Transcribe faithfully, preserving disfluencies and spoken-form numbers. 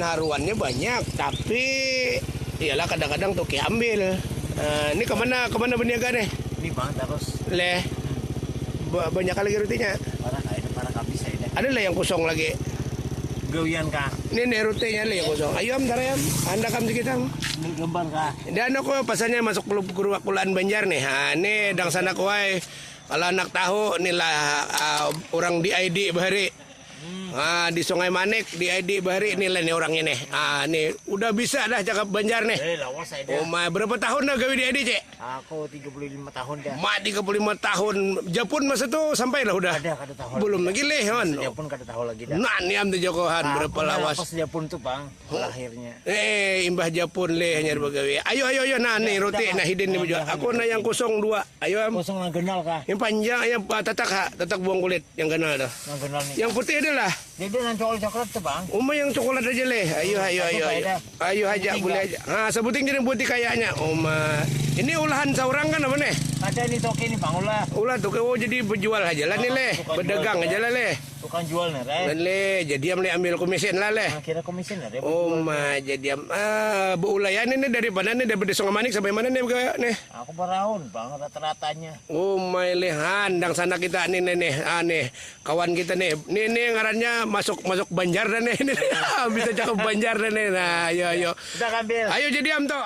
Haruannya banyak, tapi iyalah kadang-kadang toke ambil. Nah, ini kemana kemana berniaga nih? Ini bang terus. Leh, ba- banyak lagi rotinya. Parah kah itu, parah kah bisa ini. Ada lah yang kosong lagi. Gawian kah? Ini nih rotinya lah yang kosong. Ayo am, tarai am. Anda kam sedikit am. Ini gambar kah? Dan aku pasannya masuk klub guru kulaan Banjar nih. Ha, ini dang sana kuai. Kalau anak tahu nih lah, ah, orang di I D bahari. Ah, di Sungai Manik, di I D bahari nih lah nih orangnya nih. Ah, nih udah bisa dah cakap Banjar nih. Eh, lawas saya dah. Oh, ma, berapa tahun dah gawi di I D, Cek? Aku tiga puluh lima tahun dah. Ma, tiga puluh lima tahun. Japun masa tu sampai lah udah. Ada, kada tahu Belum lagi lagi dah. Leh, man. Japun kada tahu lagi dah. Nah, niam tu Jokohan, Nah, berapa aku lawas. Pas Japun tu, Bang, lahirnya. Eh, imbah Japun leh hanyar bagawi. Ayo, ayo, ayo, nah nih roti, nah hidin nih bujua. Aku nah yang kosong dua. Ayo am. Kosong nang ganal kah? Yang panjang, yang ah, tatak ha, tatak buang kulit yang ganal dah. Nang ganal nih. Yang putih ada lah. Jadi nang coklat coklat tuh bang. Uma yang coklat aja leh. Ayo, ayo, ayo, ayo. Ayo aja boleh aja. Ha, sebuting jadi buat kayaknya. Uma. Ini ulahan seorang kan apa nih? Ada nih toke nih bang ulah. Ulah toke, oh jadi berjual aja lah nih leh. Berdagang aja lah leh. Tukang jual nih reh. Leh, jadi am leh ambil komisin lah leh. Kira komisin lah reh. Uma, jadi am ah beulayan ini dari mana nih, dari Sungai Manik sampai mana nih begawe nih? Aku baraun bang rata-ratanya. Umai leh han, dang sana kita nih nih nih, ah, nih kawan kita nih, nih nih ngarannya masuk masuk Banjar dah nih, nih. Bisa cakap Banjar dah nih, nah ayo ayo. Udah ambil. Ayo jadi am toh.